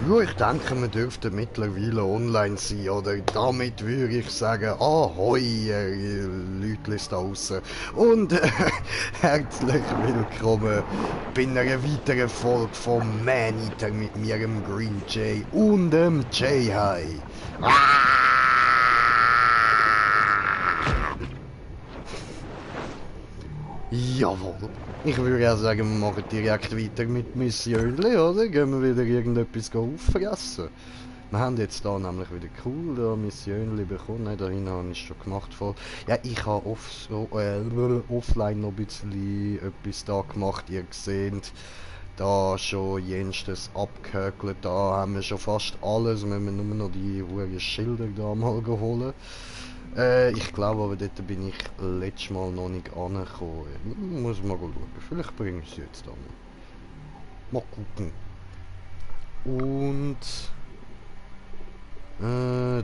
Ja, ich denke, man dürfte mittlerweile online sein, oder damit würde ich sagen, ahoi, Leute da draussen. Und herzlich willkommen bei einer weiteren Folge vom Man-Eater mit mir, dem Green Jay und dem Jay-High. Jawohl. Ich würde ja sagen, wir machen direkt weiter mit Missionli, oder? Gehen wir wieder irgendetwas auffressen. Wir haben jetzt da nämlich wieder cool da Missionli bekommen. Nein, da hinten habe ich schon gemacht voll. Ja, ich habe offline noch ein bisschen etwas da gemacht. Ihr seht da schon jenstes abgehökelt. Da haben wir schon fast alles. Wir müssen nur noch die hohen Schilder da mal holen. Ich glaube aber, dort bin ich letztes Mal noch nicht angekommen. Muss mal schauen. Vielleicht bringe ich es jetzt an. Mal gucken. Und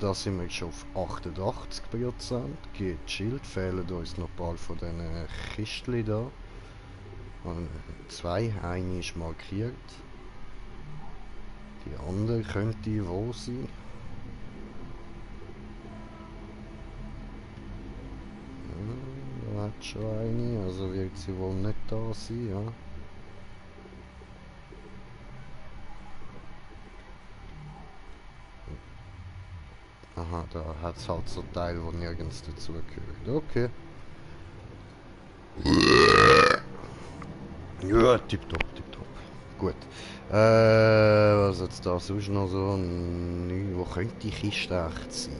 da sind wir schon auf 88%. Gechillt. Fehlen uns noch ein paar von diesen Kistchen da. Zwei, eine ist markiert. Die andere könnte wo sein. Da hat schon eine, also wird sie wohl nicht da sein, ja. Aha, da hat es halt so Teile, wo nirgends dazugehört. Okay. Ja, tipptopp, tipptopp. Gut. Was jetzt da sonst noch so? Wo könnte die Kiste echt sein?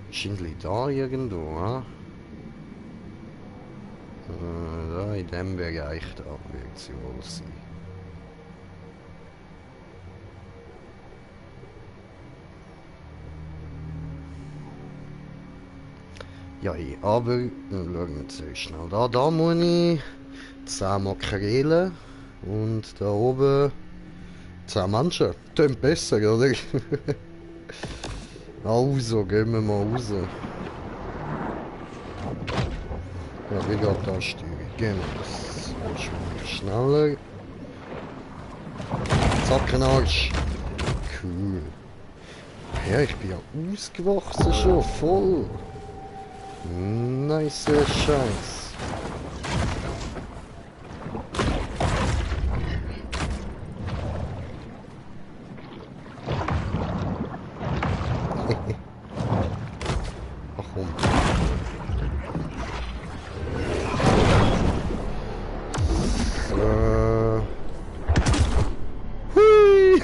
Wahrscheinlich da irgendwo, ha? Da in dem Bereich da wird sie wohl sein. Ja, aber dann schauen wir zuerst schnell da. Da muss ich 10 Makrelen und da oben 10 Menschen. Tönt besser, oder? Also, gehen wir mal raus. Ja, wie geht da Steuerung? Genau, das ist schneller. Zack, ein Arsch. Cool. Ja, ich bin ja ausgewachsen schon, voll. Nice Scheiß. Ach komm. Hui.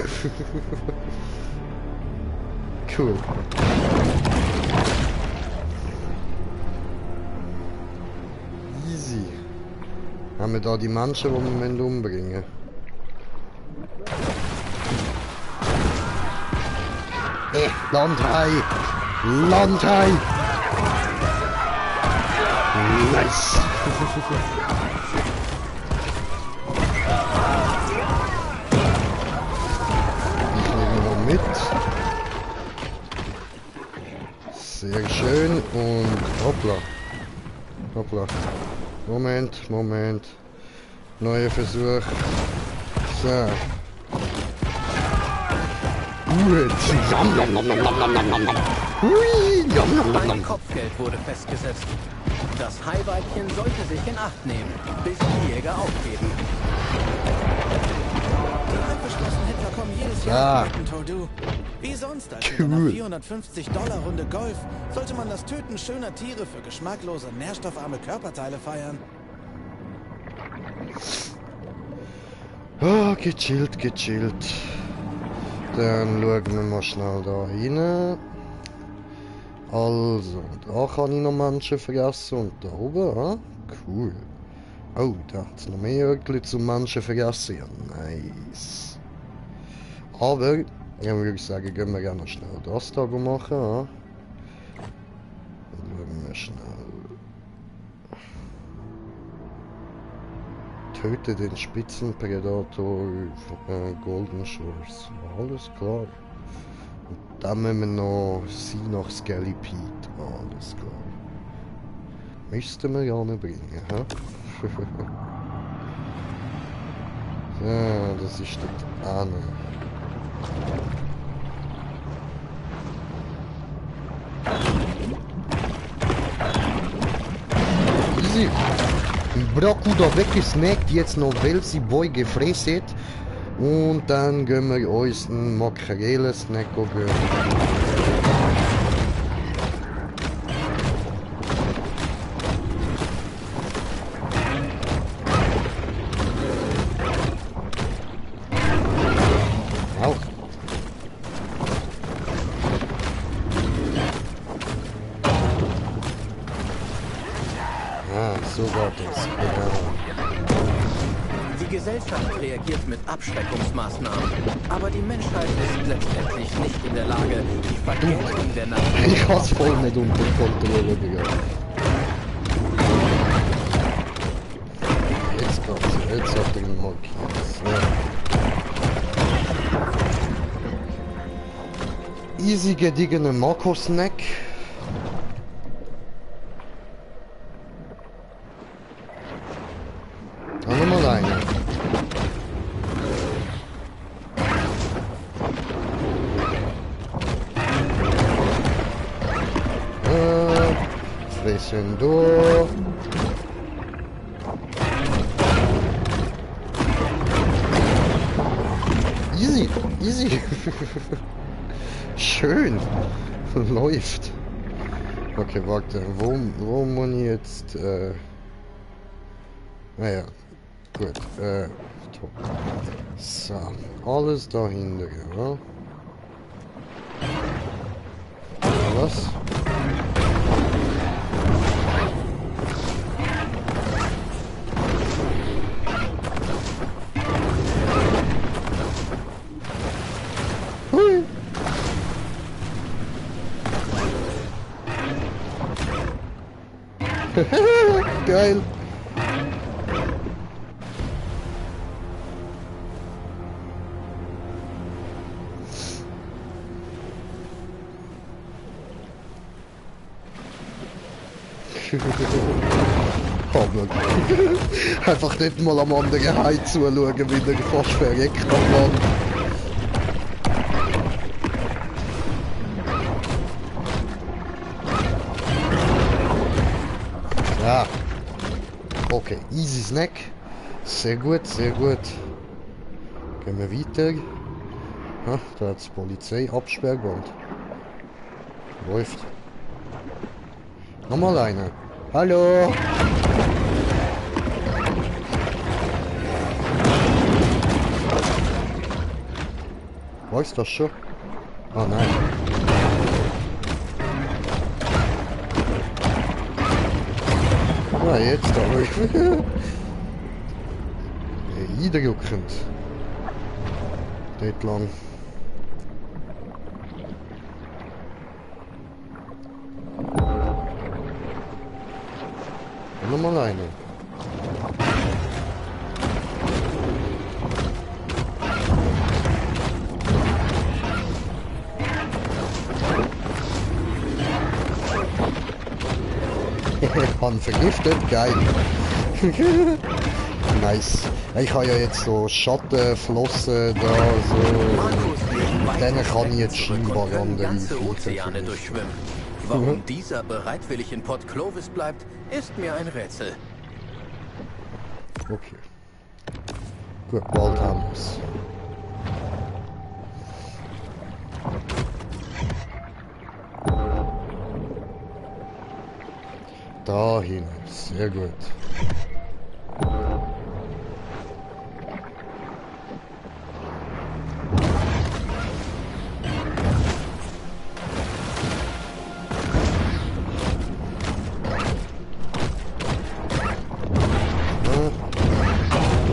Cool. Easy. Haben wir da die Menschen, die wir umbringen müssen? Landhai! Landhai! Nice! Ich nehme mal mit. Sehr schön und hoppla. Hoppla. Moment, Moment. Neuer Versuch. So. Gut. Ein Kopfgeld wurde festgesetzt. Das Haiweibchen sollte sich in Acht nehmen, bis die Jäger aufgeben. Die abgeschlossenen Händler kommen jedes Jahr in Tordu. Wie sonst als in einer $450-Runde Golf sollte man das Töten schöner Tiere für geschmacklose, nährstoffarme Körperteile feiern. Ah, gechillt, gechillt. Dann schauen wir mal schnell da rein. Also, da kann ich noch Menschen fressen und da oben, ah? Cool. Oh, da hat es noch mehr Örtchen zum Menschen fressen. Ja, nice. Aber, dann würde ich sagen, gehen wir gerne schnell das da machen, ah? Dann schauen wir schnell. Töte den Spitzenpredator Golden Shores. Alles klar. Und dann müssen wir noch sie nach Skelly Pete. Alles klar. Müssten wir ja nicht bringen, hä? Ja, das ist dort eine. Easy. Braku da weggesnackt, jetzt noch welche Boy gefräset. Und dann gehen wir uns einen Makrelen-Snack gönnen. Au. Ah, so war das, genau. Die Gesellschaft reagiert mit Abschreckungsmaßnahmen, aber die Menschheit ist letztendlich nicht in der Lage, die Vergeltung der Natur... Ich hab's voll nicht unter Kontrolle gehabt. Jetzt kommt's, jetzt hat er ihn markiert. So. Easy gediegene Marco-Snack. Dann nochmal eine. Fressen durch. Easy, easy. Schön. Läuft. Okay, warte. Wo muss ich jetzt... Naja, gut. Top. So, alles dahinter, ja. Was? Hui. Geil. Einfach nicht mal am anderen Hai zuschauen, wie der fast verreckt am Land. Ja. Okay, easy Snack. Sehr gut, sehr gut. Gehen wir weiter. Ha, da hat die Polizei Absperrband. Läuft. Nochmal einer. Hallo! Weiß das schon? Ah nein. Ah, jetzt aber ich. Eindruckend. Dort lang. Und nochmal eine. Han vergiftet, geil. Nice. Ich habe ja jetzt so Schattenflossen da, so. Mit denen kann ich jetzt scheinbar andere ganze Ozeane durchschwimmen. Warum dieser bereitwillig in Port Clovis bleibt, ist mir ein Rätsel. Okay. Gut, bald haben wir's. Dahin, sehr gut.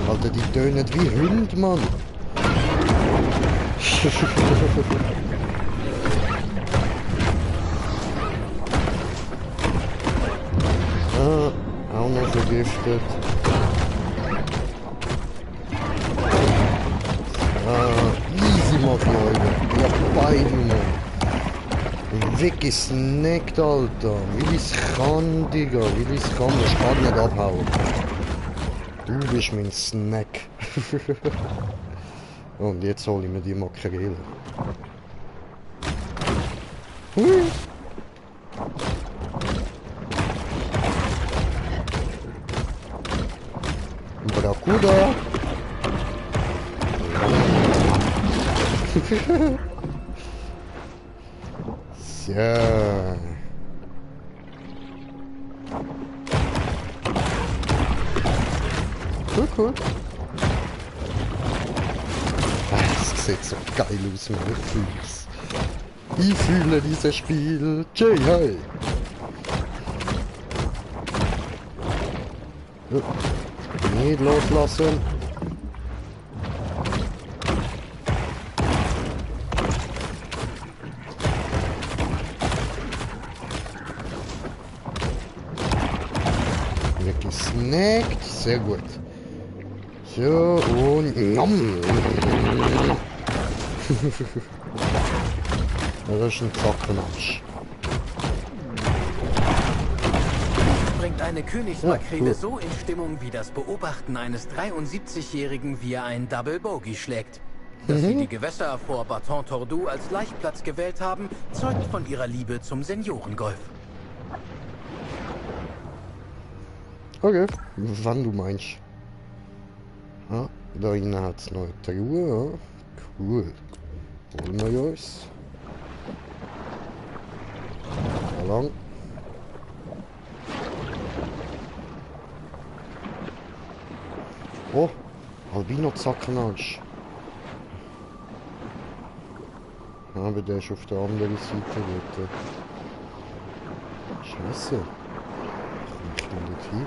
Alter, die tönen wie Hund, Mann. Auch noch vergiftet. Easy Mafia, ja beide, Mann. Weggesnackt, Alter. Wie ich's kann, Digga. Wie ich's kann, ich kann nicht abhauen. Du bist mein Snack. Und jetzt hole ich mir die Makrele. Hui. Bracuda. So. Cool. Das sieht so geil aus, man. Ich fühle dieses Spiel. J-Hi. Nicht loslassen. Wird gesnackt. Sehr gut. So, und... Das ist ein Trockenarsch. Bringt eine Königsmakrele so in Stimmung wie das Beobachten eines 73-Jährigen, wie er ein Double Bogey schlägt. Dass sie die Gewässer vor Baton Tordu als Laichplatz gewählt haben, zeugt von ihrer Liebe zum Seniorengolf. Okay, wann du meinst. Ja, da innen hat es noch eine Truhe, ja. Cool. Holen wir uns. Da lang. Oh, Albino-Zackenarsch. Ja, aber der ist auf der anderen Seite dort. Scheiße. Ich komme nicht hin.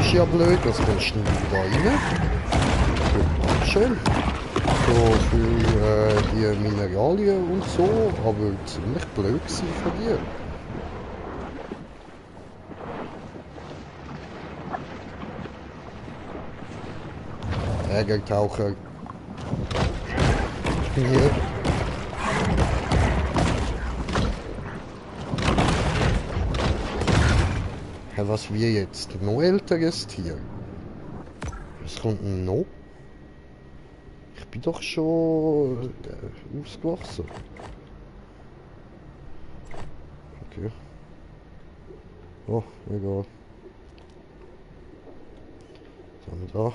Ist ja blöd, was kommst du denn da rein? Schön. So für die Mineralien und so, aber ziemlich blöd gewesen von dir. Ärgertaucher. Ja. Ja, was wir jetzt? Noch älteres Tier? Was kommt denn noch? Ich bin doch schon ausgewachsen. Okay. Oh, egal. Was haben wir da?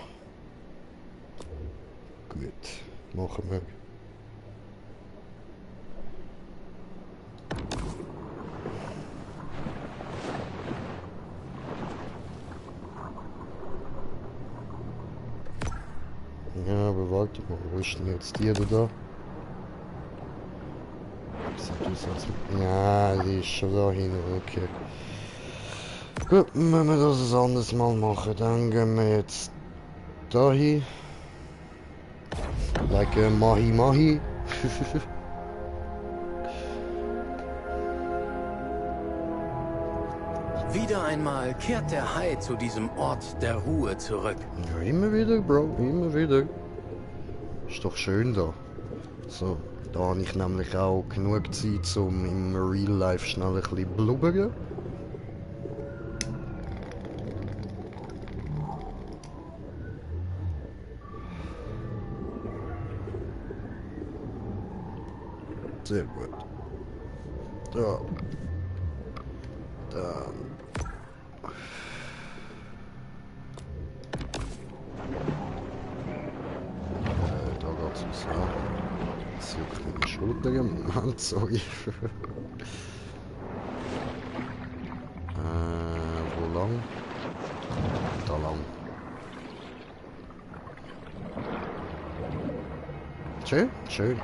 Gut, machen wir. Ja, aber warte mal, wo ist denn jetzt die da? Ja, die ist schon da hin, okay. Gut, wenn wir das ein anderes Mal machen, dann gehen wir jetzt da hin. Like a Mahi Mahi. Wieder einmal kehrt der Hai zu diesem Ort der Ruhe zurück. Ja, immer wieder, Bro, immer wieder. Ist doch schön da. So, da habe ich nämlich auch genug Zeit, um im Real Life schnell ein bisschen blubbern. Sehr gut. Da. Dann. Da geht's uns an. Das juckt meine Schulter. Moment, sorry. Wo lang? Da lang. Schön, schön.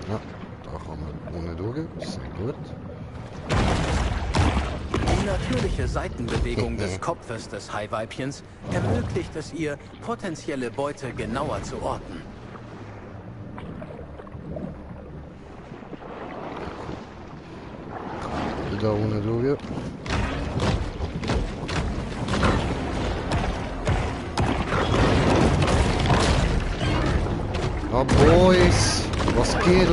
Ja, da kann man ohne durch. Sehr gut. Die natürliche Seitenbewegung des Kopfes des Haiweibchens ermöglicht es ihr, potenzielle Beute genauer zu orten. Wieder ohne durch. Ah, Boys, was geht?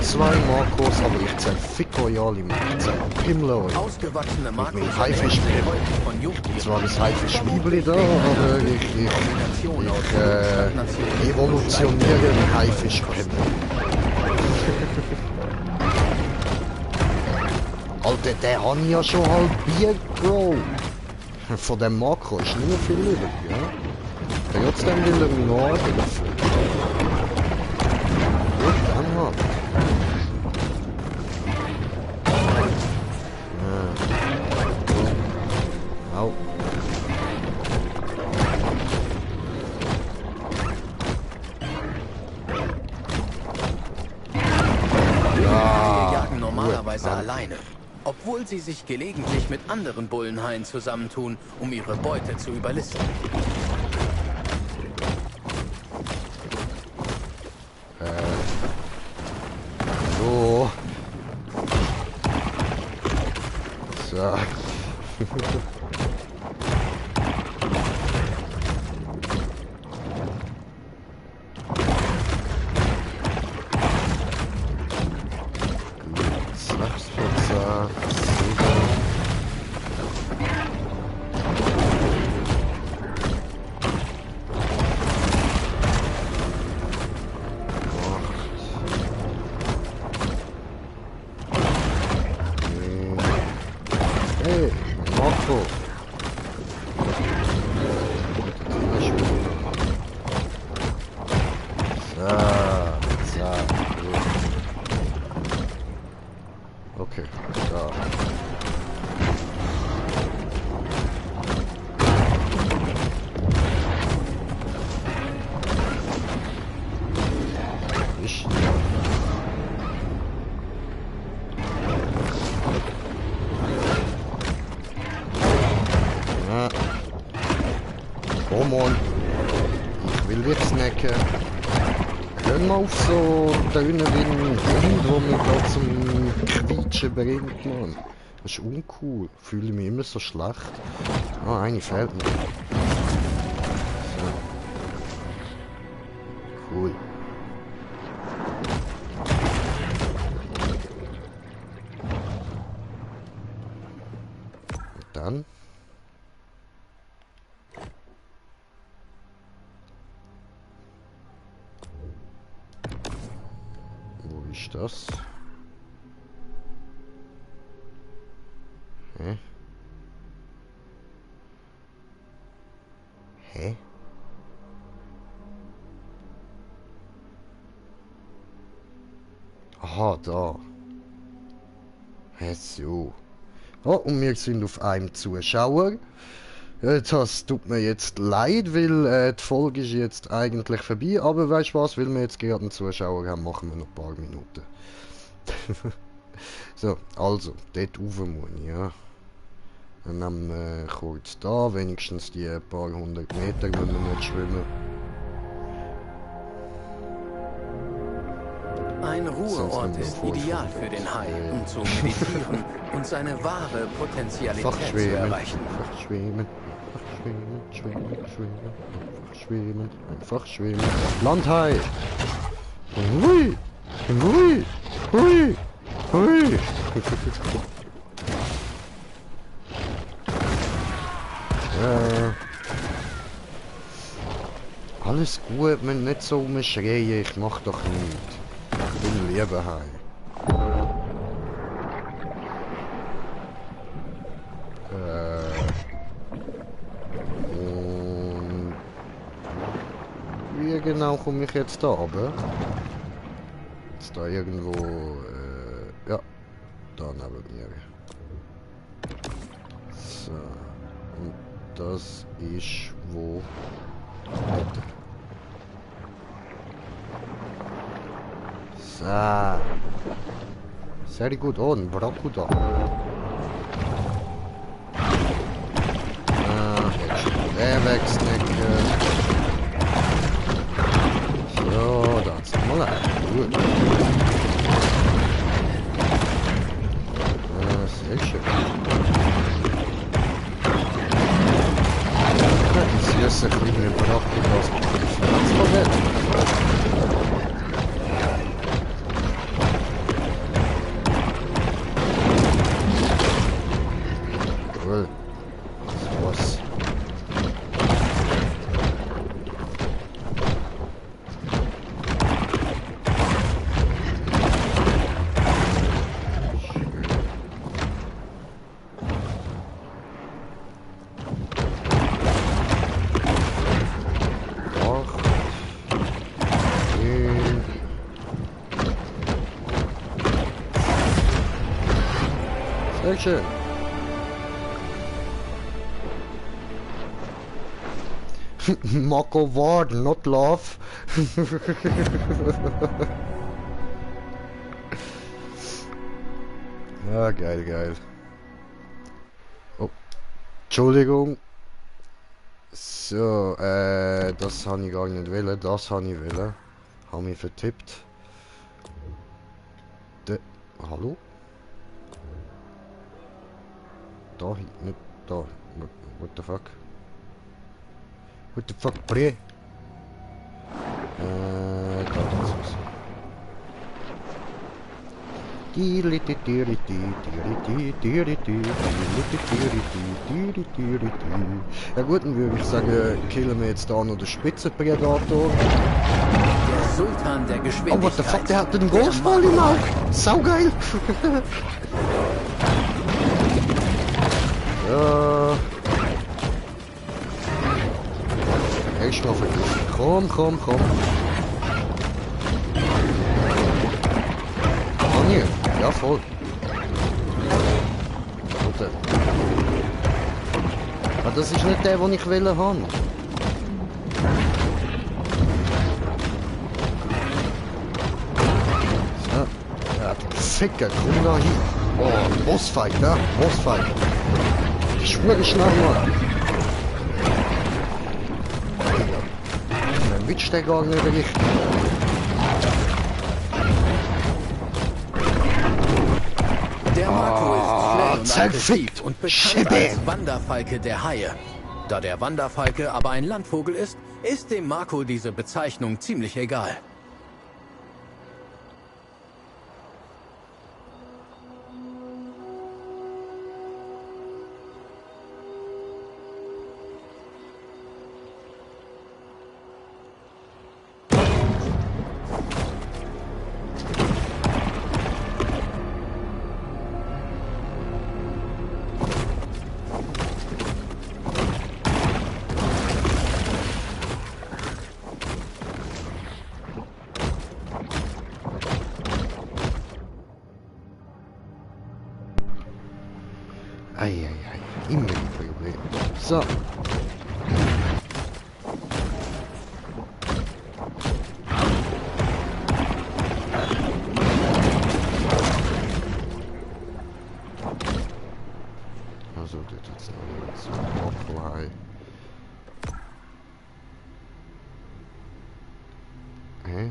2 Makros, aber ich zähle fick euch alle mit. Ich zähle Himmel euch. Ausgewachsene Mit Makros meinem Haifischbrett. von Jungtieren. Zwar das Haifischwiebeli da, aber ich evolutioniere den Haifischbrett. Alter, der habe ich ja schon halbiert, Bro. Von dem Makro ist nicht mehr viel übrig, ja? Trotzdem will er mich noch angreifen. Gut, dann halt. Ja. Au. Wir jagen normalerweise alleine, obwohl sie sich gelegentlich mit anderen Bullenhaien zusammentun, um ihre Beute zu überlisten. So. So. Sachsplatzer. Hey, Marco. So, gut. Okay, so. Ich. Ja. Komm on. Ich will dich snacken. Gehen wir auf so dünne Wind, wo mich da zum Quietschen bringt, Mann. Das ist uncool. Fühle mich immer so schlecht. Ah, eine fehlt mir. So. Cool. Und dann? Wo ist das? Hä? Hä? Aha, da. Hä, so. Oh, und wir sind auf einem Zuschauer. Das tut mir jetzt leid, weil die Folge ist jetzt eigentlich vorbei. Aber weißt du was, weil wir jetzt gerade einen Zuschauer haben, machen wir noch ein paar Minuten. So, also, dort rauf muss ich, ja. Dann nehmen wir kurz da, wenigstens die paar 100 Meter müssen wir nicht schwimmen. Ein Ruheort ist ideal für den Hai, um zu meditieren und seine wahre Potenzialität Einfach zu schwimmen, erreichen. einfach schwimmen, einfach schwimmen, schwimmen, schwimmen, einfach schwimmen, einfach schwimmen. Landhai! Hui! Hui! Hui! Hui! Alles gut, man nicht so rumschreien, ich mach doch nichts. Ich bin lieber Hai. Und wie genau komme ich jetzt da runter? Jetzt da irgendwo, ja, da neben mir. So, und das ist wo? Weiter. So. Sehr gut, oh, ein Brocco da. Jetzt schon der wegsnacken. So, da hat's mal ein. Gut. Sehr schön. Die süße kleine Brocco da. Das war nett. Dankeschön. Marco Ward, not love. Ja, geil, geil. Oh, Entschuldigung. So, das habe ich gar nicht wollen, das habe ich wollen. Habe mich vertippt. Hallo? Da, nicht da. What the fuck? What the fuck, Bre? Da ist es. Ja gut, dann würde ich sagen, killen wir jetzt da noch den Spitzenpredator. Der Sultan der Geschwindigkeit. Oh, what the fuck, der hat den Golfball im Auge. Saugeil. Ja. Erstmal vergiften. Komm, komm, komm. Oh nee, ja voll. Warte. Aber das ist nicht der, den ich wollen haben. So. Ja, du Ficker, komm da hin. Oh, Bossfight, ja? Bossfight. Ich schwöre schnell mal. Dann willst du den gar nicht richtig. Der Marco ist schnell und aggressiv und bekannt als Schippe. Wanderfalke der Haie. Da der Wanderfalke aber ein Landvogel ist dem Marco diese Bezeichnung ziemlich egal. Eieiei, immer die Probleme. So. Also, das ist jetzt Apply. Hä?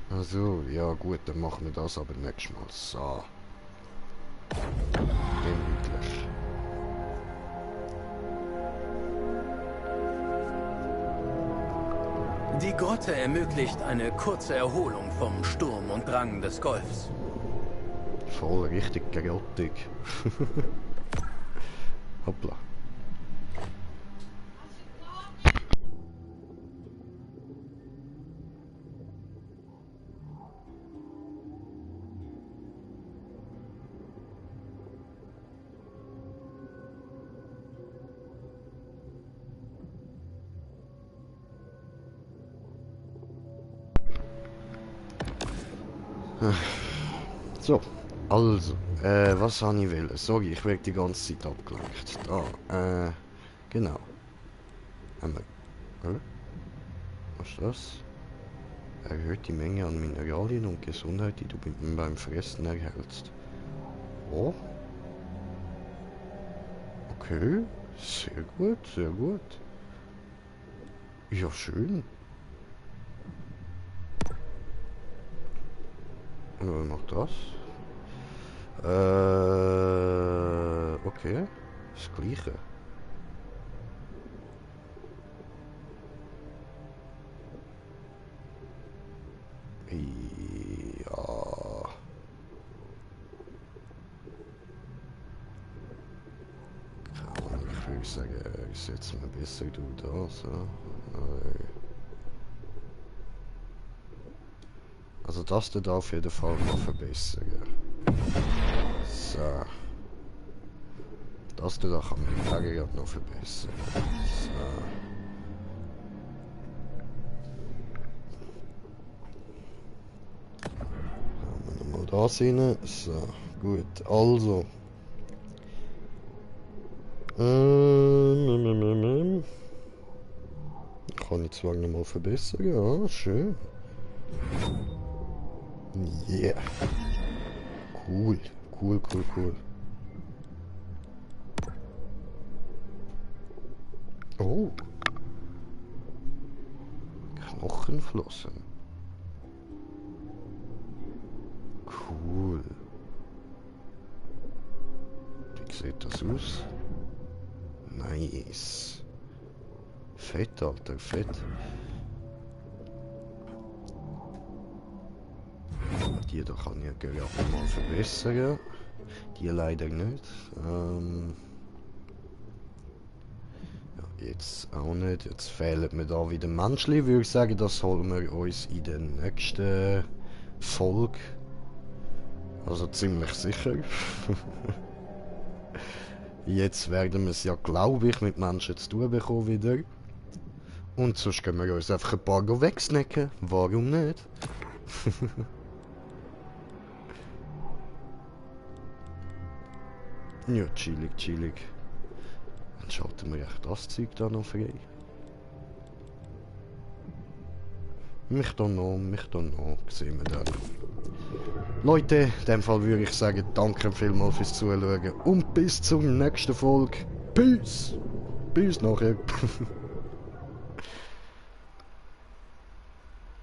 Also, ja gut, dann machen wir das aber nächstes Mal. So. Gemütlich. Die Grotte ermöglicht eine kurze Erholung vom Sturm und Drang des Golfs. Voll richtig grottig. Hoppla. So, also, was habe ich wollen? Sorry, ich werde die ganze Zeit abgelenkt. Da, genau. Was ist das? Erhöht die Menge an Mineralien und Gesundheit, die du beim Fressen erhältst. Oh. Okay, sehr gut, sehr gut. Ja, schön. Und noch das. Okay. Das Gleiche. Ja. Ich würde sagen, ich setze mir besser da, so. Also das da auf jeden Fall noch verbessern. So. Das da kann man die Tage noch verbessern. So. Haben wir nochmal Das rein. So, gut. Also. Kann ich zwar nochmal verbessern, ja, schön. Yeah. Cool, cool, cool, cool. Oh. Knochenflossen. Cool. Wie sieht das aus? Nice. Fett, Alter, fett. Die da kann ich gerade mal verbessern. Die leider nicht. Ja, jetzt auch nicht. Jetzt fehlen mir da wieder Menschli. Würde ich sagen, das holen wir uns in der nächsten Folge. Also ziemlich sicher. Jetzt werden wir es ja, glaube ich, mit Menschen zu tun bekommen wieder. Und sonst können wir uns einfach ein paar wegsnacken. Warum nicht? Ja, chillig, chillig. Dann schalten wir echt das Zeug da noch frei. Mich da noch, sehen wir dann. Leute, in dem Fall würde ich sagen, danke vielmals fürs Zuschauen und bis zur nächsten Folge. Peace! Bis nachher.